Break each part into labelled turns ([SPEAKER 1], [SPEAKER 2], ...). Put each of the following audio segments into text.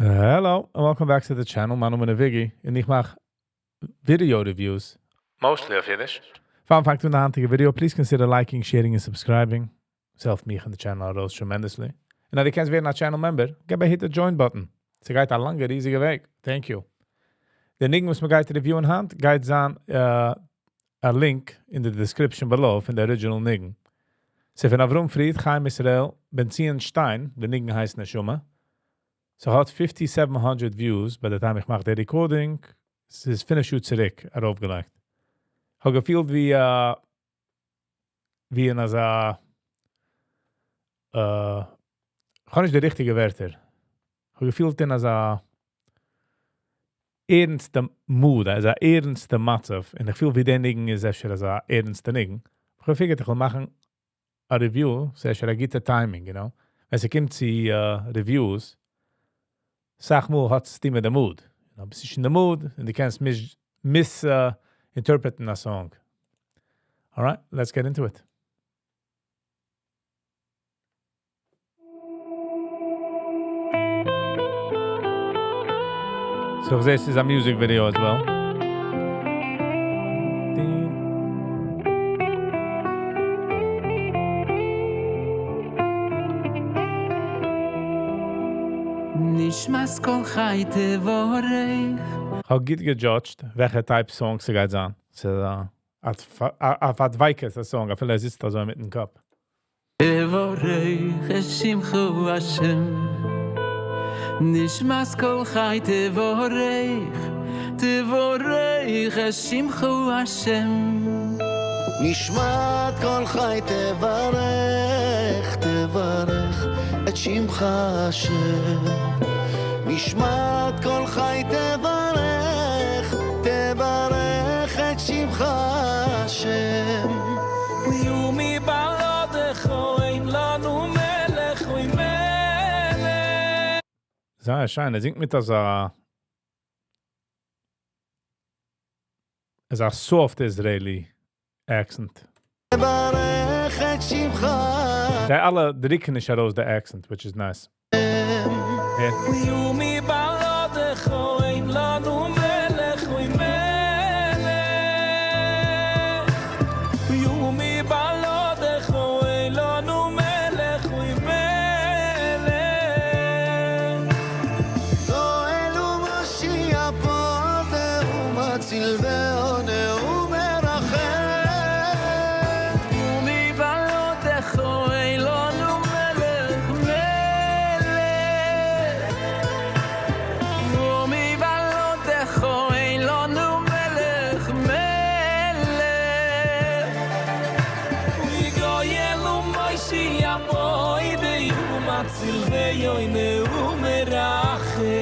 [SPEAKER 1] Hello and welcome back to the channel. מיין נאמען איז Viggy און איך מאך video reviews. Mostly אויף אידיש. פאר מ'פאנגט אן די היינטיגע video, please consider liking, sharing און subscribing. עס העלפט מיך און די channel ארויס tremendously. און אז דו קענסט ווערן א channel member, געב א hit די join button. ס'גייט א לאנגע ריזיגע וועג. Thank you. די ניגון וואס מ'גייט review ען היינט גייט זיין א link אין די description below פון די original ניגון. ס'איז פון אברהם פריד, חיים ישראל, בנציון שטיין, די ניגון הייסט נשמה. ס'האט 5700 views ביי די time איך מאך די recording, ס'איז פינף שעה צוריק ארויפגעלייגט. כ'האב געפילט ווי ווי אין אזא כ'האב נישט די ריכטיגע ווערטער. כ'האב געפילט אין אזא ערנסטע mood, אזא ערנסטע מצב, און איך פיל ווי די ניגון איז אפשר אזא ערנסטע ניגון. כ'האב געפיגערט איך וועל מאכן א review, ס'איז אפשר א גוטע timing, you know. ווען ס'קומט צו reviews, סאך מאל האט עס צוטון מיט די mood. You know, ביסט נישט אין די mood, און דו קענסט misinterpret ן א song. Alright, let's get into it. So איך זעה ס'איז א music video as well.
[SPEAKER 2] נשמת כל חי תבורך.
[SPEAKER 1] כ'האב גוט גע judge ט וועלכע type song ס'גייט זיין. ס'איז א פארדווייקערטע song אפילו ער זיצט אזוי מיטן קאפ.
[SPEAKER 2] תבורך את שמך השם. נשמת כל חי תבורך, תבורך את שמך השם.
[SPEAKER 3] נשמת כל חי תברך, תברך את שמך השם. נשמת כל חי תברך, תברך את שמך השם.
[SPEAKER 4] ומי בעדך אין לנו מלך אוי מלך.
[SPEAKER 1] זייער שיין, ער זינגט מיט אזא אזא soft Israeli accent.
[SPEAKER 3] תברך את שמך.
[SPEAKER 1] זיי אלע דריקן נישט ארויס די accent, which is nice.
[SPEAKER 4] ומי בעדך אין לנו מלך אוי מלך. ומי בעדך אין לנו מלך אוי מלך.
[SPEAKER 3] גואל ומושיע פודה ומציל ועונה ומרחם.
[SPEAKER 2] ומי בעדך אין לנו מלך מלך. ומי בעדך אין לנו מלך מלך.
[SPEAKER 4] וגואל ומושיע פודה ומציל ועונה ומרחם.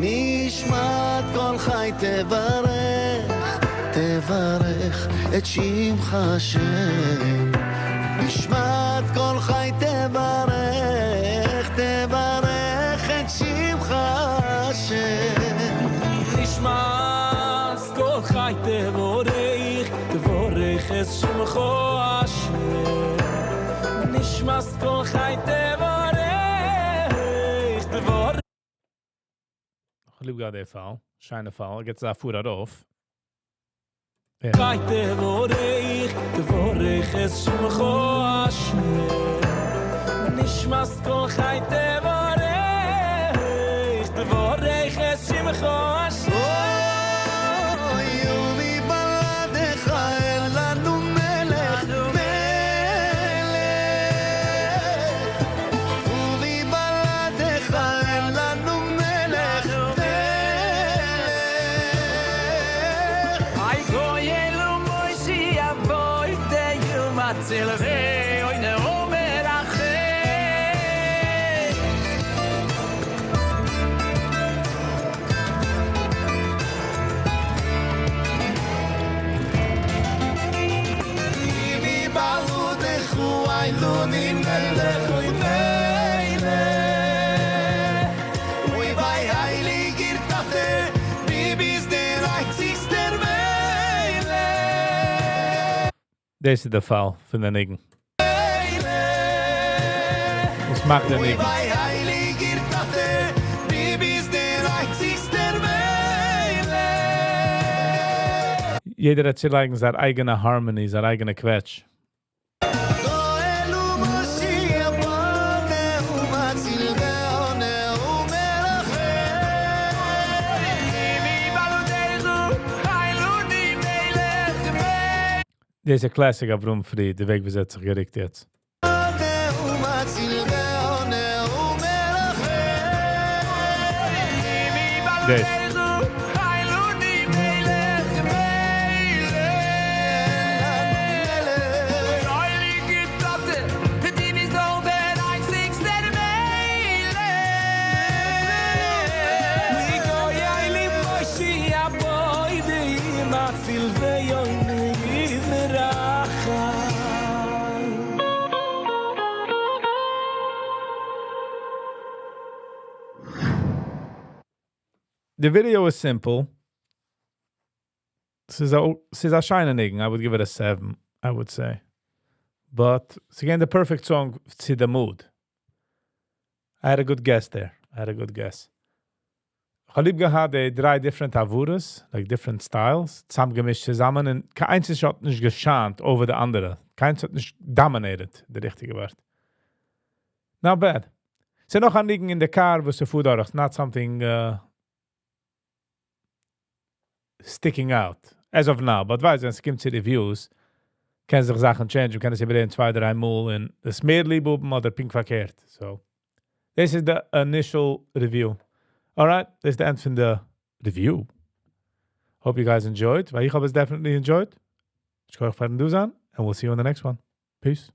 [SPEAKER 3] נשמת כל חי תברך, תברך את שמך השם. נשמת כל חי תברך, תברך את שמך השם.
[SPEAKER 4] נשמת כל חי תברך, תברך את שמך השם. נשמת כל חי תברך, תברך.
[SPEAKER 1] איך ליב גראדע די פאל, שיינע פאל, גייט זיך פאר ארויף.
[SPEAKER 4] חי תברך, תברך את שמך השם. נשמת כל חי תברך, תברך את שמך השם.
[SPEAKER 3] אוי, ומי בלעדך אין לנו מלך, מלך. ומי בלעדך אין לנו מלך, מלך.
[SPEAKER 2] איי גואל ומושיע פודה ומציל ועונה ומרחם.
[SPEAKER 3] ומי בלעדך אין לנו מלך, אוי מלך.
[SPEAKER 1] דאס איז דער פאל פון דער ניגון. וואס מאכט דער ניגון?
[SPEAKER 3] הייליגער טאטע, דו ביסט דער איינציגסטער מלך.
[SPEAKER 1] יעדער האט צולייגן זיין אייגענע harmony, זיין אייגענע קוועטש.
[SPEAKER 3] גואל ומושיע פודה ומציל ועונה ומרחם.
[SPEAKER 2] ומי בלעדיך אין לנו מלך.
[SPEAKER 1] דאס איז א classic אברהם פריד, די וועג ווי ער האט זיך גערוקט יעצט.
[SPEAKER 3] פודה ומציל ועונה ומרחם.
[SPEAKER 2] ומי
[SPEAKER 1] דאס.
[SPEAKER 2] בלעדיך אין לנו מלך מלך. הייליגער טאטע, דו ביסט דאך דער איינציגסטער מלך.
[SPEAKER 4] גואל ומושיע פודה ומציל ועונה ומרחם.
[SPEAKER 1] The video is simple. ס'איז א שיינע ניגון. I would give it a 7, I would say. But it's again the perfect song to the mood. I had a good guess there. I had a good guess. איך האב ליב געהאט די דריי different הברות, like different styles, צוזאמגעמישט צוזאמען און קיין איינס האט נישט געשיינט over די אנדערע. קיינס האט נישט dominated, די ריכטיגע ווארט. Not bad. ס'איז נאך א ניגון אין די car, וואס ס'פארט דורך. It's not something sticking out as of now. But ווייסט, ווען עס קומט צו reviews, קען זיך זאכן change, מ'קען עס איבערהערן צוויי, דריי מאל און דאס מער ליב האבן אדער פונקט פארקערט. So, this is the initial review. Alright, this is the end פון the review. Hope you guys enjoyed. ווייל איך האב עס definitely enjoyed. שכוח פארן דא זיין, and we'll see you in the next one. Peace.